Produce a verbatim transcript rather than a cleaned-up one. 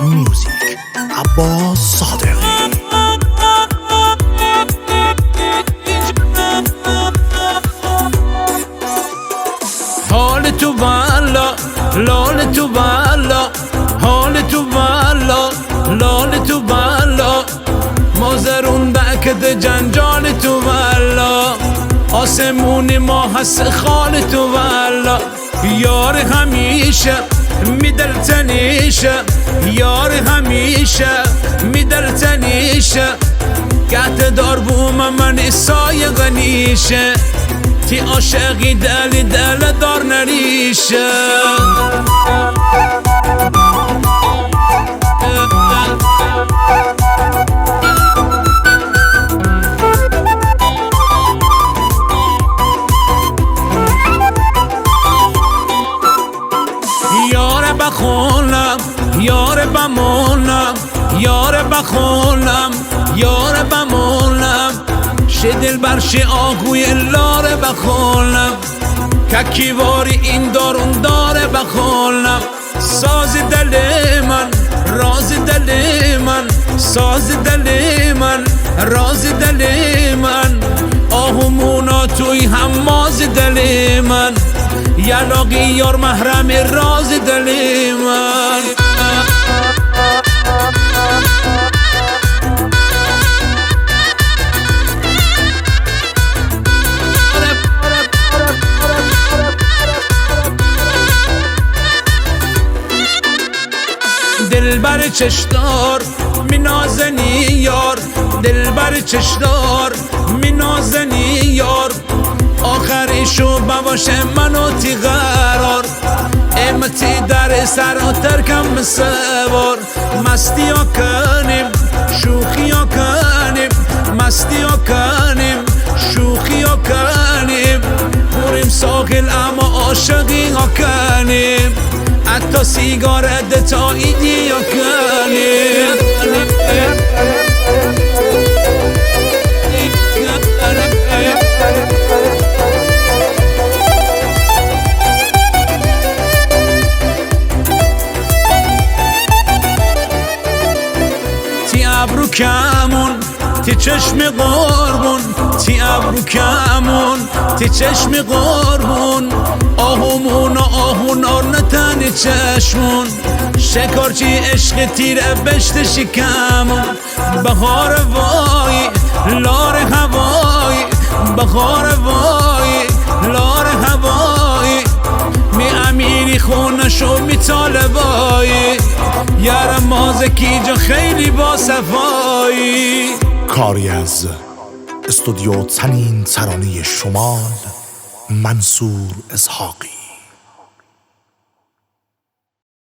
Music, Abbas Sadiq. حال تو والا، لال تو والا، حال تو والا، لال تو والا. ما زرون دکد جنجال تو والا. آسمون ما هست خال تو والا. یار همیشه می دل تنیشه، یار همیشه می دل تنیشه. گهت دار بوم من سایه غنیشه، تی عاشقی دلی دل دار نریشه. یار بخونم، یار بمونم، یار بخونم، یار بمونم. شه دلبر شه آهوی لار بخونم، ککی واری این دار اون دار بخونم. ساز دل من، راز دل من، ساز دل من، راز دل من. آهومونا توی هماز دل من، یلاقی یار محرم راز دل من. دلبر چشدار، می نازنی یار، دلبر چشدار، می نازنی یار. آخری شو بباشه من و تی قرار، امتی در سر و ترکم سوار. مستی ها کنیم، شوخی ها کنیم، مستی ها کنیم، شوخی ها کنیم. بریم ساحل اما عاشقی ها کنیم، حتی سیگار ده تا ایدی ها کنیم. تی ابرو کمون، تی چشم قربون، تی ابرو کمون، تی چشم قربون. آهومون و آهون آرنتن چشمون، شکارچی عشق تیر بشت شکمون. بهار وایی، لار هوایی، بهار وایی، لار هوایی. می امیری خونش و می طالبایی، یار مازکی جا خیلی با صفایی. کاری از استودیو چنین ترانهٔ شمال، منصور اسحاقی.